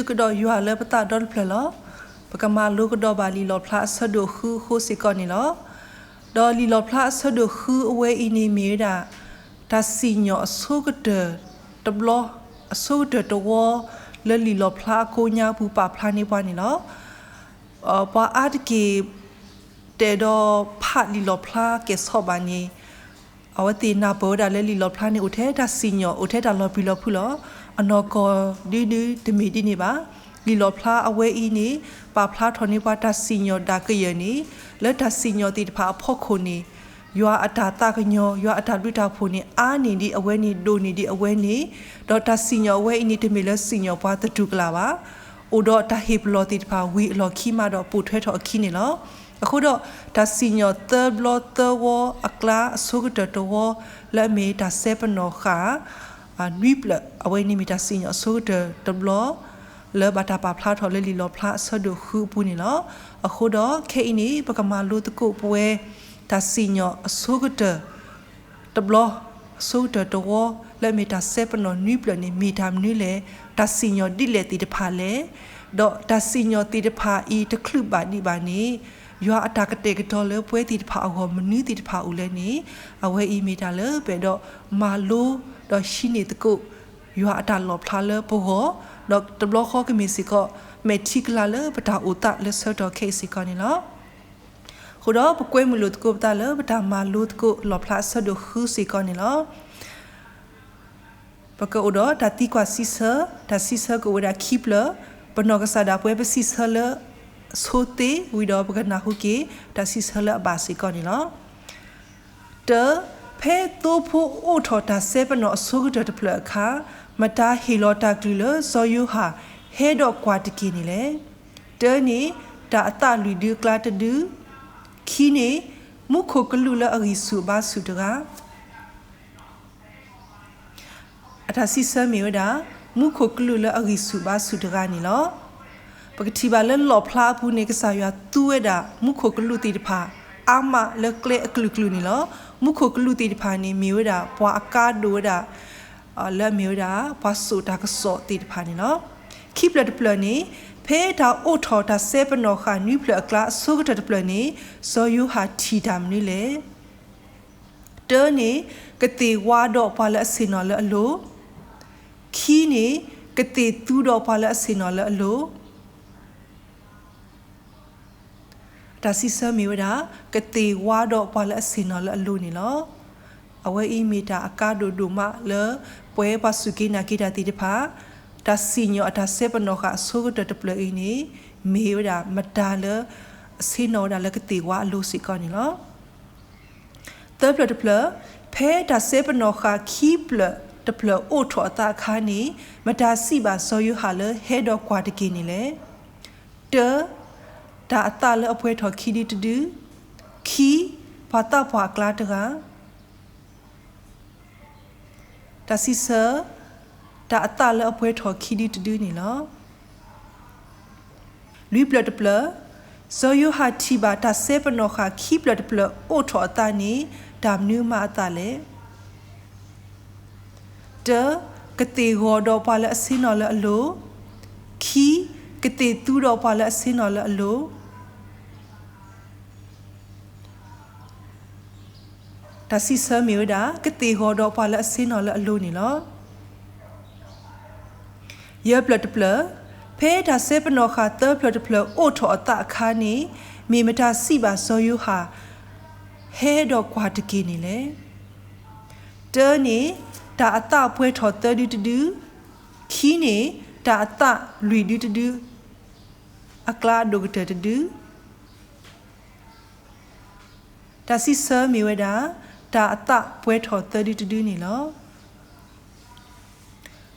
ကဒီးယွၤလၢပသးဒီတဖျၢၣ်လီၤ. ပကမၤလိကဒီးဘၣ်လံာ်လီၣ်ဖျါအဆၢဒိၣ်ဃုအဃိစ့ၢ်ကီးန့ၣ်လီၤ. ဒီးလံာ်လီၣ်ဖျါအဆၢဒိၣ်ဃုအဝဲအံၤန့ၣ်မ့ၢ်ဝဲဒၣ် တၢ်စံၣ်ညီၣ်အဆိကတၢၢ်တဘျီ, အဆိကတၢၢ်တဝီ လၢလံာ်လီၣ်ဖျါအကိးညါပူၤပာ်ဖျါန့ၢ်ပှၤန့ၣ်လီၤ. ပှၤအါတက့ၢ် တအဲၣ်ဒိးဖးလံာ်လီၣ်ဖျါကဲၣ်ဆိးဘၣ်န့ၣ် အဝဲသ့ၣ်နၢ်ပၢၢ်ဝဲဒၣ်လၢလံာ်လီၣ်ဖျါန့ၣ် အိၣ်ထဲတၢ်စံၣ်ညီၣ် အိၣ်ထဲတၢ်လီၤပျံၤလီၤဖုးလီၤ. အနီၢ်ကီၢ်ဒုဒုတမ့ၢ်ဒ်န့ၣ်ဘၣ်. လံာ်လီၣ်ဖျါအဝဲအံၤန့ၣ် ပာ်ဖျါထီၣ်န့ၢ်ပှၤတၢ်စံၣ်ညီၣ်ဒၣ်ကယၢၢ်န့ၣ် လၢတၢ်စံၣ်ညီၣ်သ့ၣ်တဖၣ်အဖီခိၣ်န့ၣ် ယွၤအတၢ်သးကညီၤ ယွၤအတၢ်ဘျုးတၢ်ဖှိၣ်န့ၣ် အါန့ၢ်ဒံးအဝဲန့ၣ် ဒိၣ်န့ၢ်ဒံးအဝဲန့ၣ်, ဒီးတၢ်စံၣ်ညီၣ်အဝဲအံၤန့ၣ် တမ့ၢ်လၢစံၣ်ညီၣ်ပှၤသတူၢ်ကလာ်ဘၣ်. အိၣ်ဒီးတၢ်ဟ့ၣ်ပလီၢ်သ့ၣ်တဖၣ်ဝံၤအလီၢ်ခံမးဒီးပိာ်ထွဲထီၣ်အခံန့ၣ်လီၤ. အဃိဒီး တၢ်စံၣ်ညီၣ်သၢဘျီသၢဝီအကျါ အဆိကတၢၢ်တဝီ လၢအမ့ၢ်တၢ်စဲပနီၣ်ဃာ် နွံဖျၢၣ် အဝဲန့ၣ်မ့ၢ်တၢ်စံၣ်ညီၣ်အဆိကတၢၢ်တဘျီ လၢဘၣ်တၢ်ပာ်ဖျါထီၣ်လၢလံာ်လီၣ်ဖျါအဆၢဒိၣ်ဃုအပူၤန့ၣ်လီၤ. အဃိဒီးခဲအံၤန့ၣ် ပကမၤလိသကိးပဝဲ တၢ်စံၣ်ညီၣ်အဆိကတၢၢ်တဘျီ, အဆိကတၢၢ်တဝီ လၢအမ့ၢ်တၢ်စဲပနီၣ်နွံဖျၢၣ်န့ၣ် မ့ၢ်တၢ်မနုၤလဲၣ်, တၢ်စံၣ်ညီၣ်ဒ်လဲၣ်သ့ၣ်တဖၣ်လဲၣ်, ဒီးတၢ်စံၣ်ညီၣ်သ့ၣ်တဖၣ်အံၤတချုးဘၣ်ဒံးဘၣ်န့ၣ် ယွၤအတၢ်ကတဲာ်ကတီၤလၢပဝဲသ့ၣ်တဖၣ်အဂီၢ်မနုၤသ့ၣ်တဖၣ်အိၣ်လဲၣ်န့ၣ် အဝဲအံၤမ့ၢ်တၢ်လၢပအဲၣ်ဒိးမၤလိ ဒီးဟံးန့ၢ်သကိး ယွၤအတၢ်လီၣ်ဖျါလၢပဂီၢ်, ဒီးတဘျီဃီကမ့ၢ်စ့ၢ်ကီး မဲာ်ထံကလၤလၢပတၢ်အိၣ်သးလၢဆၢကတီၢ်ခဲအံၤစ့ၢ်ကီးန့ၣ်လီၤ. အဃိဒီးပကွဲမုာ်လိာ်သကိးပသးလၢပတၢ်မၤလိသကိးလီၣ်ဖျါအဆၢဒိၣ်ဃုစ့ၢ်ကီးန့ၣ်လီၤ. ပကအိၣ်ဒီးတၢ်သံကွၢ်စံးဆၢ, တၢ်စံးဆၢကအိၣ်ဝဲဒၣ်ခံဖျၢၣ်, ပနီၢ်ကစၢ်ဒၣ်ပဝဲပစံးဆၢလၢအဆိသ့ဝံၤဒီးပကနၢ်ဟူက့ၤ တၢ်စံးဆၢလၢအဘၣ်စ့ၢ်ကီးန့ၣ်လီၤ. တၢ, ဖဲသိဖိအိးထီၣ်တၢ်စဲပနီၣ်အဆိကတၢၢ်တဖျၢၣ်အခါ, မတၤဟ့ၣ်လီၤတၢ်ကလုၢ်လၢစီၤယိၤဟၣ်ဟဲဒီးကွၢ်တက့ၢ်န့ၣ်လဲၣ်. တၢန့ၣ် တၢ်အသးလွံၢ်ဒုအကျါတဒု, ခံန့ၣ် မူခိၣ်ကလူးလၢအဂံၢ်ဆူၣ်အဘါဆူၣ်တဂၤ အတၢ်စံးဆၢမ့ၢ်ဝဲဒၣ် မူခိၣ်ကလူးလၢအဂံၢ်ဆူၣ်ဘါဆူၣ်တဂၤန့ၣ်လီၤ. ပကထံၣ်ဘၣ်လၢလီၣ်ဖျါအပူၤန့ၣ် ကစၢ်ယွၤသူဝဲဒၣ် မူခိၣ်ကလူးသ့ၣ်တဖၣ် အါမးလၢကျဲအကလုာ်ကလုာ်န့ၣ်လီၤ. မူခိၣ်ကလူးသ့ၣ်တဖၣ်န့ၣ် မ့ၢ်ဝဲဒၣ် ပှၤအကါဒိၣ်ဝဲဒၣ် လၢအမ့ၢ်ဝဲဒၣ် ပှၤစိာ်တၢ်ကစီၣ်သ့ၣ်တဖၣ်န့ၣ်လီၤ. ခံဖျၢၣ်တဖျၢၣ်န့ၣ် ဖဲတၢ်အိးထီၣ်တၢ်စဲပနီၣ်ဃာ်နွံဖျၢၣ်အကျါ အဆိကတၢၢ်တဖျၢၣ်န့ၣ် စီၤယိၤဟၣ်ထံၣ်တၢ်မနုၤလဲၣ်. တၢန့ၣ် ကသ့ၣ်ဝါဒီးပှၤလၢအဆ့ၣ်နီၤလၢအလိၤ, ခံန့ၣ် ကသ့ၣ်သူဒီးပှၤလၢအဆ့ၣ်နီၤလၢအလိၤ အတၢ်စံးဆၢမ့ၢ်ဝဲဒၣ် ကသ့ၣ်ဝါဒီးပှၤလၢအဆ့ၣ်နီၤလၢအလိၤန့ၣ်လီၤ. အဝဲအံၤမ့ၢ်တၢ်အကါဒိၣ်ဒိၣ်မးလၢ ပဝဲပှၤစူၢ်က့ၤနာ်က့ၤတၢ်သ့ၣ်တဖၣ် တၢ်စံၣ်ညီၣ်အတၢ်စဲပနီၣ်ဃာ်အဆိကတၢၢ်တဖျၢၣ်အံၤန့ၣ် မ့ၢ်ဝဲဒၣ်မတၤလၢ အဆ့ၣ်နီၤဝဲဒၣ်လၢကသ့ၣ်ဝါအလိၤစ့ၢ်ကီးန့ၣ်လီၤ. သၢဖျၢၣ်တဖျၢၣ်, ဖဲတၢ်စဲပနီၣ်ဃာ်ခံဖျၢၣ်တဖျၢၣ်အိးထီၣ်အသးအခါန့ၣ် မတၤစံးဘၣ်စီၤယိၤဟၣ်လၢဟဲဒီးကွၢ်တက့ၢ်န့ၣ်လဲၣ်. တၢ, တၢ်အသးလၢအပှဲၤထီၣ်ခံဒုတဒု, ခံ, ပှၤသးပှၢ်အကျါတဂၤ တၢ်စံးဆၢ တၢ်အသးလၢအပှဲၤထီၣ်ခံဒုတဒုန့ၣ်လီၤ. လွံၢ်ဖျၢၣ်တဖျၢၣ်, စီၤယိၤဟၣ်ထံၣ်ဘၣ်တၢ်စဲပနီၣ်ဃာ်ခံဖျၢၣ်တဖျၢၣ်အိးထီၣ်အသးန့ၣ် တၢ်မနုၤမၤအသးလဲၣ်. တၢ, ကသ့ၣ်ဂီၤဒီးပှၤလၢအဆ့ၣ်နီၤလၢအလိၤ, ခံ, ကသ့ၣ်သူဒီးပှၤလၢအဆ့ၣ်နီၤလၢအလိၤ တၢ်စံးဆၢမ့ၢ်ဝဲဒၣ် ကသ့ၣ်ဂီၤဒီးပှၤလၢအဆ့ၣ်နီၤလၢအလိၤန့ၣ်လီၤ. ယဲၢ်ဖျၢၣ်တဖျၢၣ်, ဖဲတၢ်စဲပနီၣ်ဃာ်သၢဖျၢၣ်တဖျၢၣ်အိးထီၣ်အသးအခါန့ၣ် မ့ၢ်မတၤစံးဘၣ်စီၤယိၤဟၣ် ဟဲဒီးကွၢ်တက့ၢ်န့ၣ်လဲၣ်. တၢန့ၣ် တၢ်အသးပှဲၤထီၣ်သၢဒုတဒု, ခံန့ၣ် တၢ်အသးလွံၢ်ဒုတဒု အကျါအဒိၣ်ကတၢၢ်တဒု တၢ်စံးဆၢမ့ၢ်ဝဲဒၣ် တၢ်အသးပှဲၤထီၣ်သၢဒုတဒုန့ၣ်လီၤ.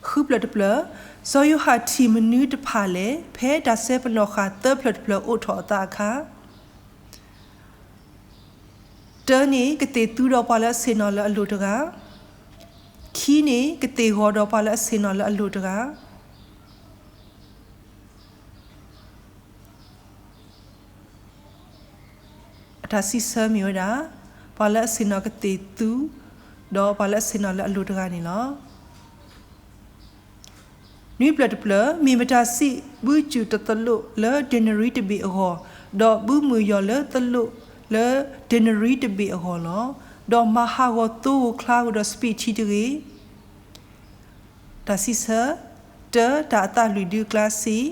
ဃုဖျၢၣ်တဖျၢၣ်, စီၤယိၤဟၣ်ထံၣ်မနုၤတဖၣ်လဲၣ် ဖဲတၢ်စဲပနီၣ်ဃာ်သၢဖျၢၣ်တဖျၢၣ်အိးထီၣ်အသးအခါ တၢန့ၣ် ကသ့ၣ်သူဒီးပှၤလၢအဆ့ၣ်နီၤလၢအလိၤတဂၤ, ခံန့ၣ် ကသ့ၣ်ဂီၤဒီးပှၤလၢအဆ့ၣ်နီၤလၢအလိၤတဂၤ အတၢ်စံးဆၢမ့ၢ်ဝဲဒၣ် ပှၤလၢအဆ့ၣ်နီၤကသ့ၣ်သူ ဒီးပှၤလၢအဆ့ၣ်နီၤလၢအလိၤတဂၤန့ၣ်လီၤ. နွံဖျၢၣ်တဖျၢၣ်, မ့ၢ်မတၤဆံးဘုစူၣ်တသလိးလၢဒ့နရံတဘ့ၣ်အဂီၢ်, ဒီးဘုမုၢ်ယီၢ်လၢသလိးလၢဒ့နရံတဘ့ၣ်အဂီၢ်လီၤ. ဒီးမၤဟးဂီၤသိဂီၤချါကဒီးစပံးထံတဂ့ၤ. တၢ်စံးဆၢ, တၢ, တၢ်အသးလွံၢ်ဒုအကျါဆံး,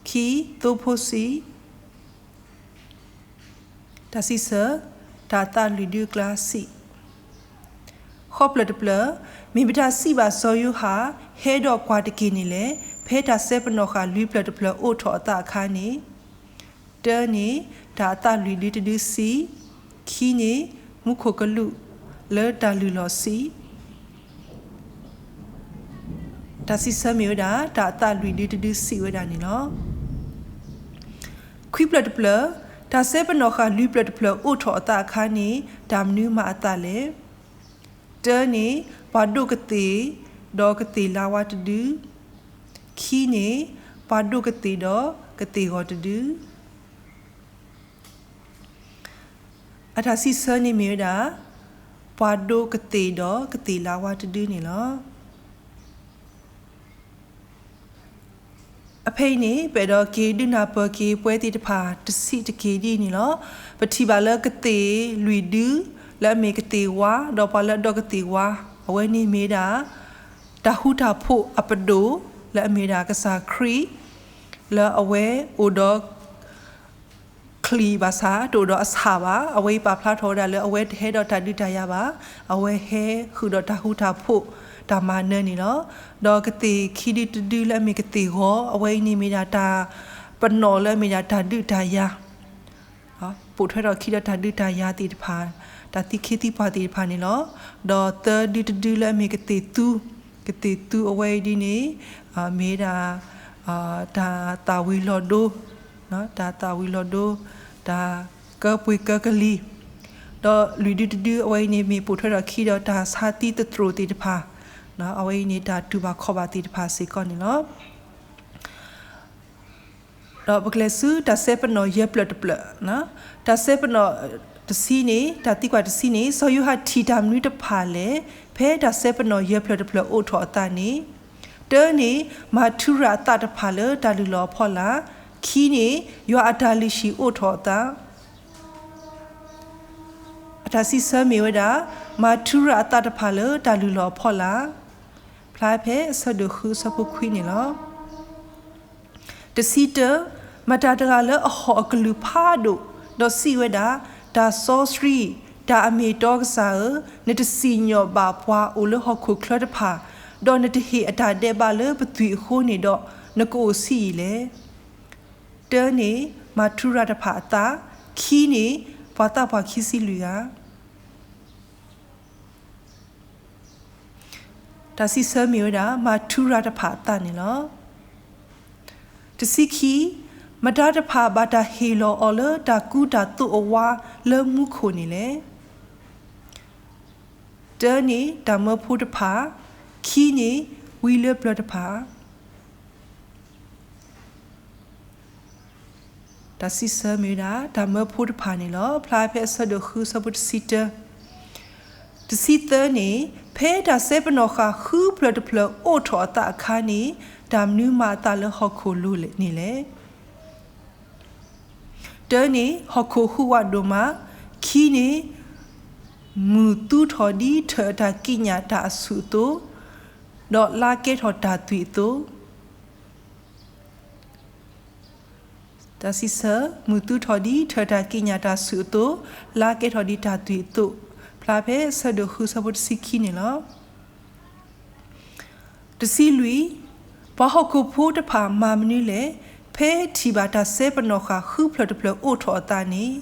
ခံ, သိဖိဆံး, တၢ်စံးဆၢ, တၢ်အသးလွံၢ်ဒုအကျါဆံး. ဃိးဖျၢၣ်တဖျၢၣ်, မ့ၢ်မတၤဆံးဘၣ်စီၤယိၤဟၣ် ဟဲဒီးကွၢ်တက့ၢ်န့ၣ်လဲၣ်, ဖဲတၢ်စဲပနီၣ်ဃာ်လွံၢ်ဖျၢၣ်တဖျၢၣ်အိၣ်ထီၣ်အသးအခါန့ၣ်. တၢန့ၣ်, တၢ်အသးလွံၢ်ဒုတဒုဆံး, ခံန့ၣ်, မူခိၣ်ကလူးလၢတၢ်လုၢ်လီၢ်ဆံး. တၢ်စံးဆၢမ့ၢ်ဝဲဒၣ် တၢ်အသးလွံၢ်ဒုတဒုဆံးဝဲဒၣ်န့ၣ်လီၤ. ခွံဖျၢၣ်တဖျၢၣ်, တၢ်စဲပနီၣ်ဃာ်လွံၢ်ဖျၢၣ်တဖျၢၣ်အိၣ်ထီၣ်အသးအခါန့ၣ် တၢ်မနုၤမၤအသးလဲၣ်. တၢန့ၣ်, ပှၤဒိးကသ့ၣ်ဒီးကသ့ၣ်လါဝါတဒု, ခံန့ၣ်, ပှၤဒိးကသ့ၣ်ဒီးကသ့ၣ်ဂီၤတဒု. အတၢ်စံးဆၢန့ၣ်မ့ၢ်ဝဲဒၣ်, ပှၤဒိးကသ့ၣ်ဒီးကသ့ၣ်လါဝါတဒုန့ၣ်လီၤ. အဖဲအံၤန့ၣ် ပအဲၣ်ဒိးက့ၤဒုးနၢ်ပၢၢ်က့ၤပဝဲသ့ၣ်တဖၣ်တဆံးတက့ၢ်ဒ်အံၤန့ၣ်လီၤ. ပထံၣ်ဘၣ်လၢကသ့ၣ်လွံၢ်ဒု လၢအမ့ၢ်ကသ့ၣ်ဝါ ဒီးပှၤလၢအဒိးကသ့ၣ်ဝါ အဝဲန့ၣ်မ့ၢ်ဝဲဒၣ် တၢ်ဃူတၢ်ဖိးအပဒိၣ် လၢအမ့ၢ်ဝဲဒၣ်ကစၢ်ခရံာ် လၢအဝဲအိၣ်ဒီး ချံးဘၣ်ဆၣ် တအိၣ်ဒီးအဆၣ်ဘၣ်. အဝဲအံၤပာ်ဖျါထီၣ်ဝဲဒၣ်လၢအဝဲတဟဲဒီးတၢ်ဒုးတၢ်ယၤဘၣ်. အဝဲဟဲဃုာ်ဒီးတၢ်ဃူတၢ်ဖိး တၢ်မၤနၢၤန့ၣ်လီၤ. ဒီးကသ့ၣ်ခံဒုတဒုလၢအမ့ၢ်ကသ့ၣ်ဂီၤ အဝဲအံၤန့ၣ်မ့ၢ်ဒၣ်တၢ်ပနီၣ်လၢအမ့ၢ်ဒၣ်တၢ်ဒုးတၢ်ယၤ ပိာ်ထွဲထီၣ်ခံဒီးတၢ်ဒုးတၢ်ယၤသ့ၣ်တဖၣ်, တၢ်သံခ့သံပှၢ်သ့ၣ်တဖၣ်န့ၣ်လီၤ. ဒီးသၢဒုတဒုလၢအမ့ၢ်ကသ့ၣ်သူ, ကသ့ၣ်သူအဝဲအံၤဒ်န့ၣ် မ့ၢ်ဒၣ် တၢ်သၣ်ဝံၤလီၤဒိ, တၢ်သၣ်ဝံၤလီၤဒိ, တၢ်ကၢပှ့ၤကၢကလံၤ, ဒီးလွံၢ်ဒုတဒုအဝဲအံၤန့ၣ် မ့ၢ်ပိာ်ထွဲထီၣ်ခံဒီးတၢ်ဆါသံသတြိာ်သ့ၣ်တဖၣ်, အဝဲအံၤန့ၣ်တၢ်တူၢ်ဘၣ်ခီၣ်ဘၣ်သ့ၣ်တဖၣ်စ့ၢ်ကီးန့ၣ်လီၤ. ဒီးပကလဲၤဆူတၢ်စဲပနီၣ်ယဲၢ်ဖျၢၣ်တဖျၢၣ်, တၢ်စဲပနီၣ်တဆံန့ၣ် တၢ်သံကွၢ်တဆံန့ၣ် စီၤယိၤဟၣ်ထံၣ်တၢ်မနုၤတဖၣ်လဲၣ်, ဖဲတၢ်စဲပနီၣ်ယဲၢ်ဖျၢၣ်တဖျၢၣ်အိၣ်ထီၣ်အသးန့ၣ်. တၢန့ၣ်, မၤထူရၤအသးတဖၣ်လၢတၢ်လုၢ်လီၢ်အဖီလာ်, ခံန့ၣ်, ယွၤအတၢ်လုၢ်ဟံၣ်အိၣ်ထီၣ်အသး အတၢ်စံးဆၢမ့ၢ်ဝဲဒၣ်, မၤထူရၤအသးတဖၣ်လၢတၢ်လုၢ်လီၢ်အဖီလာ်, ဖျါဖဲအဆၢဒိၣ်ဃုအဆၢဖိခွံန့ၣ်လီၤ. တဆံတၢ, မတၤတဂၤလၢအဟီၣ်အကလုၢ်ဖးဒိၣ်, ဒီးစံးဝဲဒၣ်, တၢ်စီဆှံ, တၢ်အမ့ၢ်တီကစၢ်ဧၢ, နတစံၣ်ညီၣ်ဘၣ်ပှၤအိၣ်လၢဟီၣ်ခိၣ်ချၢတဖၣ်, ဒီးနတဟ့ၣ်အတၢ်ဒဲးဘးလၢပသွံၣ်အဃိန့ၣ်ဒီး, နကအိၣ်ဆံးယံာ်လဲၣ်. တၢန့ၣ်, မၤထူရၤတဖၣ်အသး, ခံန့ၣ်, ပှၤသးပှၢ်ခံဆံလွံၢ်ဂၤ တၢ်စံးဆၢမ့ၢ်ဝဲဒၣ် မၤထူရၤတဖၣ်အသးန့ၣ်လီၤ. တဆံခံ, မတၤတဖၣ်ဘၣ်တၢ်ဟ့ၣ်လီၤအီၤလၢတၢ်ကူတၢ်သိးအဝါလၢမူခိၣ်န့ၣ်လဲၣ်. တၢန့ၣ် တၢ်မၢဖိတဖၣ်, ခံန့ၣ် ဝံလၢပျၢၤတဖၣ် တၢ်စံးဆၢမ့ၢ်ဝဲဒၣ် တၢ်မၢဖိတဖၣ်န့ၣ်လီၤ. ဖျါဖဲအဆၢဒိၣ်ဃုအဆၢဖိတဆံတၢ, တဆံသၢန့ၣ် ဖဲတၢ်စဲပနီၣ်ဃာ်ဃုဖျၢၣ်တဖျၢၣ်အိၣ်ထီၣ်အသးအခါန့ၣ် တၢ်မနုၤမၤအသးလၢဟီၣ်ခိၣ်လိၤန့ၣ်လဲၣ်. တၢန့ၣ် ဟီၣ်ခိၣ်ဟူးဝးဒိၣ်မး, ခံန့ၣ် မုၢ်သူထီၣ်ဒ်ထၢၣ်အတၢ်ကံးညာ်တၢ်အဆူၣ်အသိး, ဒီးလါကဲထီၣ်တၢ်သွံၣ်အသိး တၢ်စံးဆၢ, မုၢ်သူထီၣ်ဒ်ထၢၣ်တၢ်ကံးညာ်တၢ်ဆူၣ်အသိး, လါကဲထီၣ်ဒ်တၢ်သွံၣ်အသိး, ဖျါဖဲအဆၢဒိၣ်ဃုအဆၢဖိတဆံခံန့ၣ်လီၤ. တဆံလွံၢ်, ပှၤဟီၣ်ခိၣ်ဖိတဖၣ်မၤမနုၤလဲၣ်, ဖဲထံၣ်ဘၣ်တၢ်စဲပနီၣ်ဃာ်ဃုဖျၢၣ်တဖျၢၣ်အိၣ်ထီၣ်အသးန့ၣ်.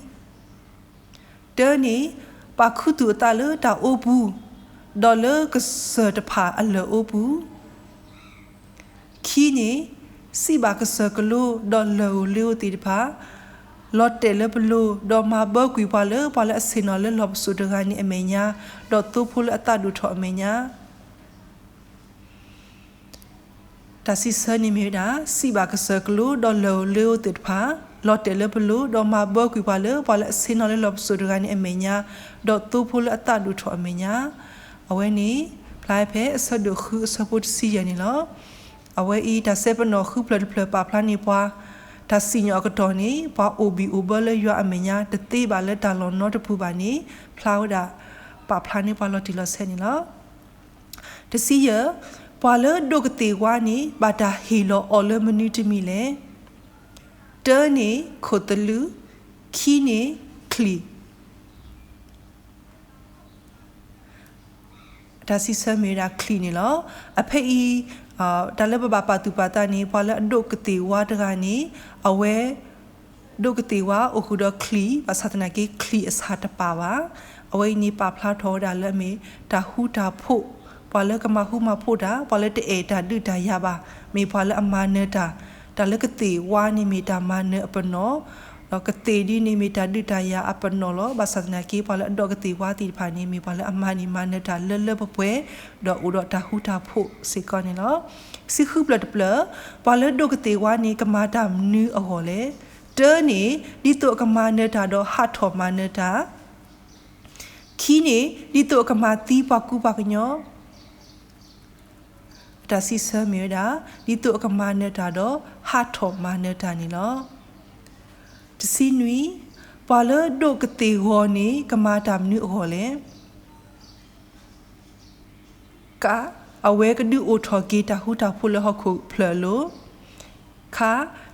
တၢန့ၣ် ပာ်ခူသူၣ်အသးလၢတၢ်အိပူၤ, ဒီးလၢကစၢၢ်တဖၣ်အလၢၢ်အိပူၤ, ခံန့ၣ် စံးဘၣ်ကစၢၢ်ကလိ ဒီးလၢၢ်ဧိၤလ့ဧိၤသ့ၣ်တဖၣ်, လီၤတဲာ်လၢပလိၤ, ဒီးမၤဘၢကွံာ်ပှၤလၢပှၤလၢအဆ့ၣ်နီၤလၢလီၢ်ပစိာ်တဂၤန့ၣ်အမဲာ်ညါ, ဒီးသိဖိလၢအသးဒိၣ်ထီၣ်အမဲာ်ညါ တၢ်စံးဆၢန့ၣ်မ့ၢ်ဝဲဒၣ် စံးဘၣ်ကစၢၢ်ကလိ ဒီးလၢၢ်ဧိၤလ့ဧိၤသ့ၣ်တဖၣ်, လီၤတဲာ်လၢပလိၤ, ဒီးမၤဘၢကွံာ်ပှၤလၢပှၤလၢအဆ့ၣ်နီၤလၢလီၢ်ပစိာ်တဂၤန့ၣ်အမဲာ်ညါ, ဒီးသိဖိလၢအသးဒိၣ်ထီၣ်အမဲာ်ညါ, အဝဲန့ၣ် ဖျါဖဲအဆၢဒိၣ်ဃုအဆၢဖိတဆံယဲၢ်န့ၣ်လီၤ. အဝဲအံၤတၢ်စဲပနီၣ်ဃုဖျၢၣ်တဖျၢၣ်ပာ်ဖျါန့ၢ်ပှၤ တၢ်စံၣ်ညီၣ်အကတီၢ်န့ၣ် ပှၤအိၣ်ဘံၣ်အိၣ်ဘၢလၢယွၤအမဲာ်ညါတသ့ဘၣ်လၢတၢ်လီၢ်နီတပူၤဘၣ်န့ၣ် ဖျါဝဲဒၣ် ပာ်ဖျါန့ၢ်ပှၤလီၤတံၢ်လီၤဆဲးန့ၣ်လီၤ. တဆံယဲၢ်, ပှၤလၢဒိးကသ့ၣ်ဝါန့ၣ် ဘၣ်တၢ်ဟ့ၣ်လီၤအီၤလၢမနုၤတမံၤလဲၣ်. တၢန့ၣ် ခိၣ်သလုး, ခံန့ၣ် ချံၣ် တၢ်စံးဆၢမ့ၢ်ဝဲဒၣ်ချံၣ်န့ၣ်လီၤ. အဖဲအံၤ တၢ်လၢပဘၣ်ပာ်သူၣ်ပာ်သးန့ၣ် ပှၤလၢအဒိးကသ့ၣ်ဝါတဂၤန့ၣ် အဝဲ ဒိးကသ့ၣ်ဝါအိၣ်ဃုာ်ဒီးချံၣ် ဘၣ်ဆၣ်သနာ်က့ ချံၣ်အဆၣ်တပာ်ဘၣ်. အဝဲအံၤန့ၣ် ပာ်ဖျါထီၣ်ဝဲဒၣ်လၢအမ့ၢ်တၢ်ဃူတၢ်ဖိး, ပှၤလၢကမၤဃူမၤဖိးတၢ်, ပှၤလၢတအဲၣ်တၢ်ဒုးတၢ်ယၤဘၣ်, မ့ၢ်ပှၤလၢအမၤနၢၤတၢ်, တၢ်လၢကသ့ၣ်ဝါန့ၣ်မ့ၢ်တၢ်မၤနၢၤအပနီၣ် ဒီးကသ့ၣ်ဒ်န့ၣ်မ့ၢ်တၢ်ဒုးတၢ်ယၤအပနီၣ်လီၤ. ဘၣ်ဆၣ်သနာ်က့ ပှၤလၢအဒိးကသ့ၣ်ဝါသ့ၣ်တဖၣ်န့ၣ် မ့ၢ်ပှၤလၢအမၤန့ၢ်မၤနၢၤတၢ်လၢလၢပှဲၤပှဲၤ ဒီးအိၣ်ဒီးတၢ်ဃူတၢ်ဖိးစ့ၢ်ကီးန့ၣ်လီၤ. တဆံဃုဖျၢၣ်တဖျၢၣ်, ပှၤလၢဒိးကသ့ၣ်ဝါန့ၣ် ကမၤတၢ်မနုၤအဂီၢ်လဲၣ်. တၢန့ၣ် ဒ်သိးအကမၤနၢၤတၢ်ဒီးဟးထီၣ်မၤနၢၤတၢ်, ခံန့ၣ် ဒ်သိးအကမၤသံပှၤကူပှၤကညီ တၢ်စံးဆၢမ့ၢ်ဝဲဒၣ် ဒ်သိးအကမၤနၢၤတၢ်ဒီးဟးထီၣ်မၤနၢၤတၢ်န့ၣ်လီၤ. တဆံနွံ, ပှၤလၢဒိးကသ့ၣ်ဂီၤန့ၣ် ကမၤတၢ်မနုၤအဂီၢ်လဲၣ်. က, အဝဲကဒုးအိၣ်ထီၣ်က့ၤတၢ်ဃူတၢ်ဖိးလၢဟီၣ်ခိၣ်ဖျၢၣ်အလိၤ, ခ,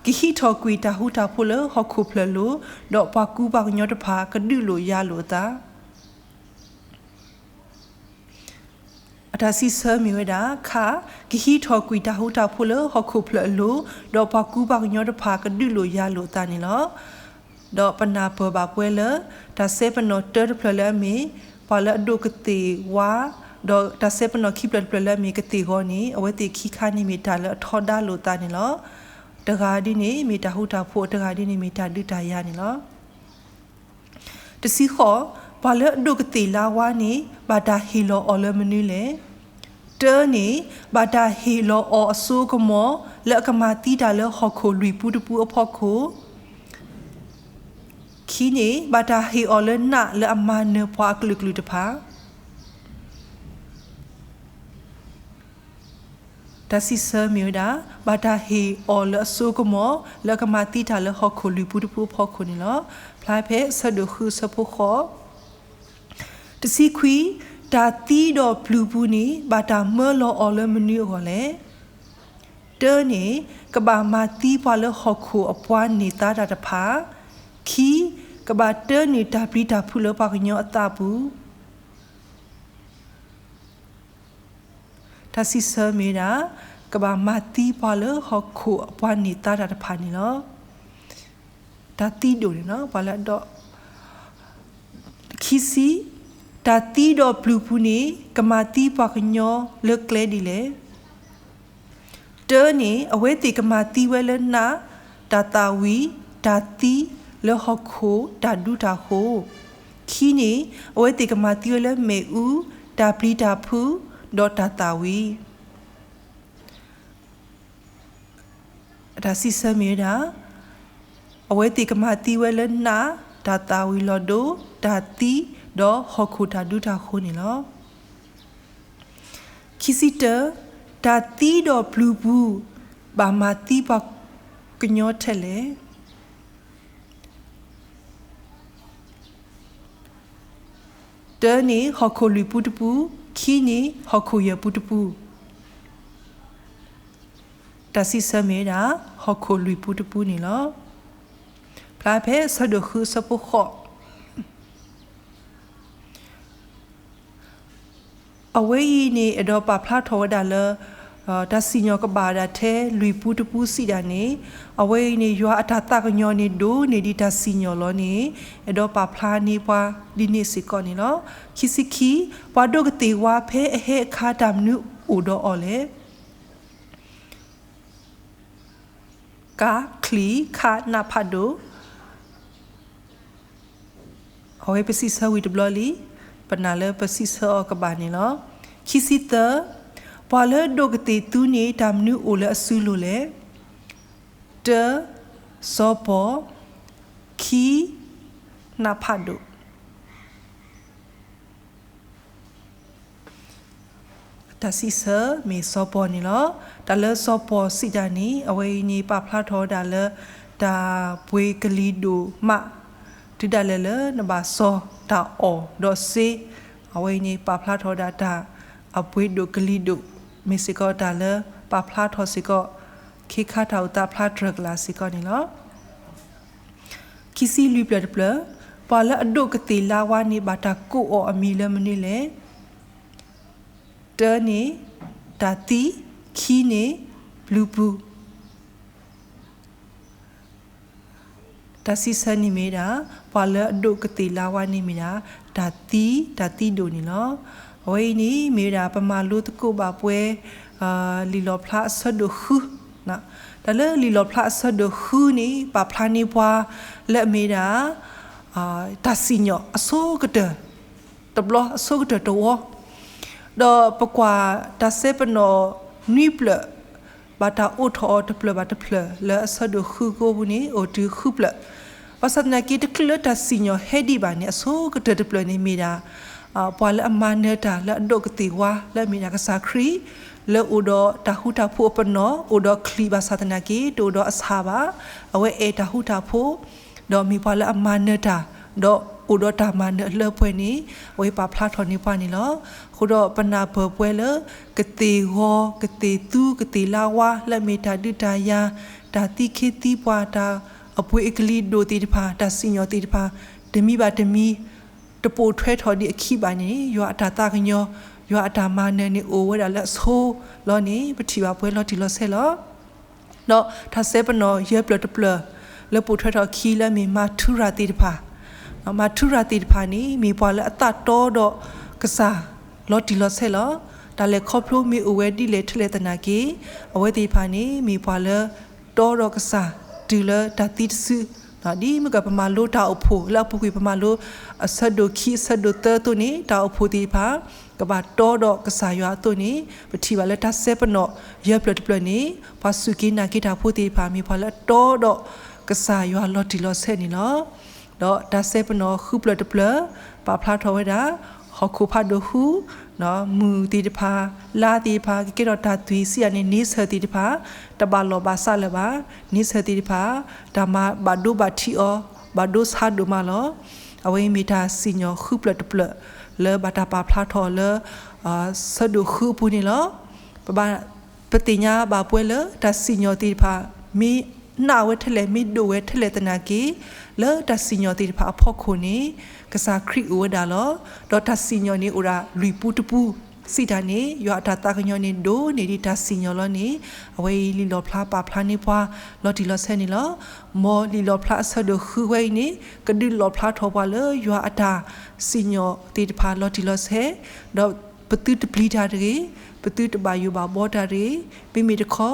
ကဟံးထီၣ်ကွံာ်တၢ်ဃူတၢ်ဖိးလၢဟီၣ်ခိၣ်ဖျၢၣ်အလိၤ, ဒီးပှၤကူပှၤကညီတဖၣ်ကဒုးလိာ်ယၤလိာ်အသး အတၢ်စံးဆၢမ့ၢ်ဝဲဒၣ် ခ, ကဟံးထီၣ်ကွံာ်တၢ်ဃူတၢ်ဖိးလၢဟီၣ်ခိၣ်ဖျၢၣ်အလိၤ, ဒီးပှၤကူပှၤကညီတဖၣ်ကဒုးလိာ်ယၤလိာ်အသးန့ၣ်လီၤ. ဒီးပနၢ်ပၢၢ်ဘၣ်ပဝဲလၢ တၢ်စဲပနီၣ်တၢတဖျၢၣ်လၢအမ့ၢ် ပှၤလၢအဒိးကသ့ၣ်ဝါ, ဒီးတၢ်စဲပနီၣ်ခံဖျၢၣ်တဖျၢၣ်လၢအမ့ၢ်ကသ့ၣ်ဂီၤန့ၣ် အဝဲသ့ၣ်ခံခါန့ၣ်မ့ၢ်တၢ်လၢအထီဒါလိာ်အသးန့ၣ်လီၤ. တဂၤဒ်န့ၣ်မ့ၢ်တၢ်ဃူတၢ်ဖိး, တဂၤဒ်န့ၣ်မ့ၢ်တၢ်ဒုးတၢ်ယၤန့ၣ်လီၤ. တဆံဃိး, ပှၤလၢအဒိးကသ့ၣ်လါဝါန့ၣ် ဘၣ်တၢ်ဟ့ၣ်လီၤအီၤလၢမနုၤလဲၣ်. တၢန့ၣ် ဘၣ်တၢ်ဟ့ၣ်လီၤအီၤအစိအကမီၤ လၢအကမၤသံတၢ်လၢဟီၣ်ခိၣ်လွံၢ်ပူတပူအဖီခိၣ်, ခံန့ၣ် ဘၣ်တၢ်ဟ့ၣ်အီၤလၢနးလၢအမၤနၢၤပှၤအကလုာ်ကလုာ်တဖၣ် တၢ်စံးဆၢမ့ၢ်ဝဲဒၣ် ဘၣ်တၢ်ဟ့ၣ်အီၤလၢအစိကမီၤ လၢအကမၤသံတၢ်လၢဟီၣ်ခိၣ်လွံၢ်ပူတပူအဖီခိၣ်န့ၣ်လီၤ. ဖျါဖဲအဆၢဒိၣ်ဃုအဆၢဖိဃိး. တဆံခွံ, တၢ်သံဒီးပျုၤပူၤန့ၣ် ဘၣ်တၢ်မၢလီၤအီၤလၢမနုၤအဂီၢ်လဲၣ်. တၢန့ၣ် ကဘၣ်မၤသံပှၤလၢဟီၣ်ခိၣ်အပှၤန့ၢ်သါတၢ်တဖၣ်, ခံ, ကဘၣ်တၢနုာ်တၢ်ပျံၤတၢ်ဖုးလၢပှၤကညီအသးပူၤ တၢ်စံးဆၢမ့ၢ်ဝဲဒၣ် ကဘၣ်မၤသံပှၤလၢဟီၣ်ခိၣ်အပှၤန့ၢ်သါတၢ်တဖၣ်န့ၣ်လီၤ. တၢ်သံဒိၣ်န့ၣ်လီၤ ပှၤလၢအဒိး ခံဆံ, တၢ်သံဒီးပျုၤပူၤန့ၣ် ကမၤသံပှၤကညီလၢကျဲဒ်လဲၣ်. တၢန့ၣ် အဝဲသ့ၣ်ကမၤသံဝဲလၢနး, တၢ်သၣ်ဝံၤ, တၢ်သံ, လၢဟီၣ်ခိၣ်တၢ်ဒူတၢ်ဃိၤ, ခံန့ၣ် အဝဲသ့ၣ်ကမၤသံဝဲလၢမ့ၣ်အူ, တၢ်ပျံၤတၢ်ဖုး, ဒီးတၢ်သၣ်ဝံၤ အတၢ်စံးဆၢမ့ၢ်ဝဲဒၣ် အဝဲသ့ၣ်ကမၤသံဝဲလၢနး, တၢ်သၣ်ဝံၤလီၤဒိ, တၢ်သံ, ဒီးဟီၣ်ခိၣ်တၢ်ဒူတၢ်ဃိၤန့ၣ်လီၤ. ခံဆံတၢ, တၢ်သံဒီးပျုၤပူၤ ဘၣ်မၤသံပှၤကညီထဲလဲၣ်. တၢန့ၣ် ဟီၣ်ခိၣ်လွံၢ်ပူတပူ, ခံန့ၣ် ဟီၣ်ခိၣ်ယဲၢ်ပူတပူ တၢ်စံးဆၢမ့ၢ်ဝဲဒၣ် ဟီၣ်ခိၣ်လွံၢ်ပူတပူန့ၣ်လီၤ. ဖျါဖဲအဆၢဒိၣ်ဃုအဆၢဖိဃိး အဝဲအံၤန့ၣ် အဲၣ်ဒိးပာ်ဖျါထီၣ်ဝဲဒၣ်လၢ တၢ်စံၣ်ညီၣ်ကဘၣ်ဒၣ်ထဲလွံၢ်ပူတပူစံးဒၣ်န့ၣ် အဝဲအံၤန့ၣ် ယွၤအတၢ်သးကညီၤန့ၣ် ဒိၣ်န့ၢ်ဒံးတၢ်စံၣ်ညီၣ်လီၤန့ၣ် အဲၣ်ဒိးပာ်ဖျါန့ၢ်ပှၤဒ်န့ၣ်စ့ၢ်ကီးန့ၣ်လီၤ. ခံဆံခံ, ပှၤဒိးကသ့ၣ်ဝါဖဲအဟဲအခါတၢ်မနုၤအိၣ်ဒီးအီၤလဲၣ်. က, ချံၣ်, ခ, နးဖးဒိၣ် အဝဲပစံးဆၢဝံၤတဘျီလံ, ပနာ်လၢပစံးဆၢအီၤကဘၣ်န့ၣ်လီၤ. ခံဆံသၢ, ပှၤလၢဒိးကသ့ၣ်သူန့ၣ် တၢ်မနုၤအိၣ်လၢအစုလိၤလဲၣ်. တၢ, စီၤပီၤ, ခံ, နးဖးဒိၣ် တၢ်စံးဆၢမ့ၢ်စီၤပီၤန့ၣ်လီၤ. တၢ်လၢစီၤပီၤစံးတၢ်န့ၣ် အဝဲအံၤန့ၣ် ပာ်ဖျါထီၣ်ဝဲဒၣ်လၢ တၢ်ပှ့ၤကလံၤဒိၣ်မး တုၤဒၣ်လဲာ်လၢနဘၣ်စီၤတၢ်အီၣ်ဒီးစ့, အဝဲအံၤန့ၣ် ပာ်ဖျါထီၣ်ဝဲဒၣ်တၢ်အပှ့ၤဒိၣ်ကလံၤဒိၣ်, မ့ၢ်စ့ၢ်ကီးတၢ်လၢပာ်ဖျါထီၣ်စ့ၢ်ကီး ခ့ခါတၢ်အိၣ်သးဖျါတြၢၤကလာ်စ့ၢ်ကီးန့ၣ်လီၤ. ခံဆံလွံၢ်ဖျၢၣ်တဖျၢၣ်, ပှၤလၢအဒိးကသ့ၣ်လါဝါန့ၣ် ဘၣ်တၢ်ကိးအီၤအမံၤလၢမနုၤလဲၣ်. တၢန့ၣ် တၢ်သံ, ခံန့ၣ် ပျုၤပူၤ. တၢ်စံးဆၢန့ၣ်မ့ၢ်ဒၣ် ပှၤလၢအဒိးကသ့ၣ်လါဝါန့ၣ်မ့ၢ်ဒၣ် တၢ်သံ, တၢ်သံဒိၣ်န့ၣ်လီၤ. အဝဲအံၤန့ၣ်မ့ၢ်ဝဲဒၣ် ပမၤလိသကိးဘၣ်ပှဲၤ လံာ်လီၣ်ဖျါအဆၢဒိၣ်ဃု, တၢ်လၢလံာ်လီၣ်ဖျါအဆၢဒိၣ်ဃုန့ၣ် ပာ်ဖျါန့ၢ်ပှၤလၢအမ့ၢ်ဒၣ် တၢ်စံၣ်ညီၣ်အဆိကတၢၢ်တဘျီ အဆိကတၢၢ်တဝီ, ဒီးပကွၢ်တၢ်စဲပနီၣ်နွံဖျၢၣ် ဘၣ်တၢ်အိးထီၣ်အီၤတဖျၢၣ်ဘၣ်တဖျၢၣ် လၢအဆၢဒိၣ်ဃုကအိပူၤန့ၣ် အိၣ်တုၤဃုဖျၢၣ်. ဘၣ်ဆၣ်သနာ်က့ တချုးလၢတၢ်စံၣ်ညီၣ်ဟဲဒံးဘၣ်န့ၣ် အဆိကတၢၢ်တဖျၢၣ်န့ၣ်မ့ၢ်ဒၣ် ပှၤလၢအမၤနၢၤတၢ်လၢအဒိးကသ့ၣ်ဝါ လၢအမ့ၢ်ဒၣ်ကစၢ်ခရံာ် လၢအိၣ်ဒီးတၢ်ဃူတၢ်ဖိးအပနီၣ် အိၣ်ဒီးချံးဘၣ်ဆၣ်သနာ်က့ တအိၣ်ဒီးအဆၣ်ဘၣ်. အဝဲအဲၣ်တၢ်ဃူတၢ်ဖိး ဒီးမ့ၢ်ပှၤလၢအမၤနၢၤတၢ် ဒီးအိၣ်ဒီးတၢ်မၤနၢၤအလၢအပှဲၤန့ၣ် အဝဲပာ်ဖျါထီၣ်န့ၢ်ပှၤန့ၣ်လီၤ. အဃိဒီးပနၢ်ပၢၢ်ပှဲၤလၢ ကသ့ၣ်ဂီၤ ကသ့ၣ်သူ ကသ့ၣ်လါဝါ လၢအမ့ၢ်တၢ်ဒုးတၢ်ယၤ တၢ်သံခ့သံပှၤ တၢ်အပှ့ၤအကလံၤဒိၣ်သ့ၣ်တဖၣ် တၢ်စံၣ်ညီၣ်သ့ၣ်တဖၣ် တမံၤဘၣ်တမံၤ တပိာ်ထွဲထီၣ်ဒံးအခံဘၣ်န့ၣ် ယွၤအတၢ်သးကညီၤ ယွၤအတၢ်မၤနၢၤန့ၣ်အိၣ်ဝဲဒၣ်လၢအဆိလီၤန့ၣ် ပထံၣ်ဘၣ်ပှဲၤလီၤတံၢ်လီၤဆဲးလီၤ. ဒီးတၢ်စဲပနီၣ်ယဲၢ်ဖျၢၣ်တဖျၢၣ် လၢပိာ်ထွဲထီၣ်အခံလၢအမ့ၢ်မၤထူရၤသ့ၣ်တဖၣ်, မၤထူရၤသ့ၣ်တဖၣ်န့ၣ် မ့ၢ်ပှၤလၢအသးတီဒီးကစၢ်လီၤတံၢ်လီၤဆဲးလီၤ. တၢ်လဲၤခီဖျိမ့ၢ်အိၣ်ဝဲဒ်လဲၣ်ထဲလဲၣ်သနာ်က့ အဝဲသ့ၣ်တဖၣ်န့ၣ် မ့ၢ်ပှၤလၢတီဒီးကစၢ်တုၤလၢတၢ်သံတစု ဒ်မ့ၢ်ကပမၤလိတၢ်အိၣ်ဖှိၣ် လၢအပူၤကွံာ်ပမၤလိ အဆၢဒိၣ်ခံအဆၢဒိၣ်သၢအသိးန့ၣ် တၢ်အိၣ်ဖှိၣ်သ့ၣ်တဖၣ် ကဘၣ်တီဒီးကစၢ်ယွၤအသိးန့ၣ် ပထံၣ်ဘၣ်လၢတၢ်စဲပနီၣ်ယဲၢ်ဖျၢၣ်တဖျၢၣ်န့ၣ် ပှၤစူၢ်က့ၤနာ်က့ၤတၢ်ဖိသ့ၣ်တဖၣ် မ့ၢ်ပှၤလၢအတီဒီးကစၢ်ယွၤလီၤတံၢ်လီၤဆဲးန့ၣ်လီၤ. ဒီးတၢ်စဲပနီၣ်ဃုဖျၢၣ်တဖျၢၣ် ပာ်ဖျါထီၣ်ဝဲဒၣ် ဟီၣ်ခိၣ်ဖးဒိၣ်ဃု မုၢ်သ့ၣ်တဖၣ် လါသ့ၣ်တဖၣ် ကကဲထီၣ်တၢ်သွံၣ်စံးယၤန့ၣ် န့ဆၢၣ်သ့ၣ်တဖၣ် တဘၣ်လီၢ်ဘၣ်စးလၢၤဘၣ်. န့ဆၢၣ်သ့ၣ်တဖၣ် တၢ်မၤဘၣ်ဒိဘၣ်ထံးအီၤ ဘၣ်ဒိဆါဒိၣ်မးလီၤ. အဝဲအံၤမ့ၢ်တၢ်စံၣ်ညီၣ်ဃုဖျၢၣ်တဖျၢၣ် လၢဘၣ်တၢ်ပာ်ဖျါထီၣ်လၢ ဆၢဒိၣ်ဃုအပူၤန့ၣ်လီၤ. ပဘၣ် ပသ့ၣ်ညါဘၣ်ပှဲၤလၢတၢ်စံၣ်ညီၣ်သ့ၣ်တဖၣ် မ့ၢ်နးဝဲထဲလဲၣ် မ့ၢ်ဒိၣ်ဝဲထဲလဲၣ်သနာ်က့ လၢတၢ်စံၣ်ညီၣ်သ့ၣ်တဖၣ်အဖီခိၣ်န့ၣ် ကစၢ်ခရံာ်အိၣ်ဝဲဒၣ်လီၤ. ဒီးတၢ်စံၣ်ညီၣ်န့ၣ်အိၣ်ဒၣ်လွံၢ်ပူတပူ စံးတၢ်န့ၣ် ယွၤအတၢ်သးကညီၤန့ၣ် ဒိၣ်န့ၢ်ဒံးတၢ်စံၣ်ညီၣ်လီၤန့ၣ် အဝဲအံၤလံာ်လီၣ်ဖျါပာ်ဖျါန့ၢ်ပှၤ လီၤတံၢ်လီၤဆဲးန့ၣ်လီၤ. မ်လံာ်လီၣ်ဖျါအဆၢဒိၣ်ဃုဝဲအံၤန့ၣ် ကဒုးလီၣ်ဖျါထီၣ်ပှၤလၢယွၤအတၢ်စံၣ်ညီၣ်သ့ၣ်တဖၣ်လီၤတံၢ်လီၤဆဲး ဒီးပသုတပျံၤတၢ်တဂ့ၤ, ပသုတဘၣ်ယိၣ်ဘၣ်ဘှီတၢ်တဂ့ၤ, မ့မ့ၢ်တခီ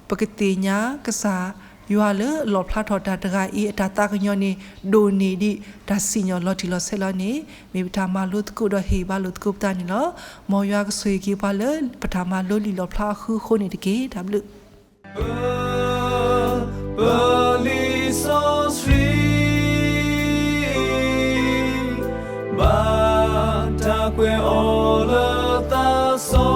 ပကသ့ၣ်ညါကစၢ်ယွၤလၢအလီၣ်ဖျါထီၣ်တၢ်တဂၤအံၤ အတၢ်သးကညီၤန့ၣ် ဒိၣ်န့ၢ်ဒံးတၢ်စံၣ်ညီၣ်လီၤတံၢ်လီၤဆဲးလီၤန့ၣ် မ့ၢ်ပတၢ်မၤလိသကိးဒီးဟ့ၣ်ဂံၢ်ဘါလိာ်သကိးပသးန့ၣ်လီၤ. မ်ယွၤကဆိၣ်ဂ့ၤက့ၤပှၤလၢပတၢ်မၤလိလံာ်လီၣ်ဖျါအဃုအဃိန့ၣ်တက့ၢ်. တၢ်ဘျုး ပ, ပလံာ်စီဆှံ ဘၣ်တၢ်ကွဲးအီၤလၢသးစီ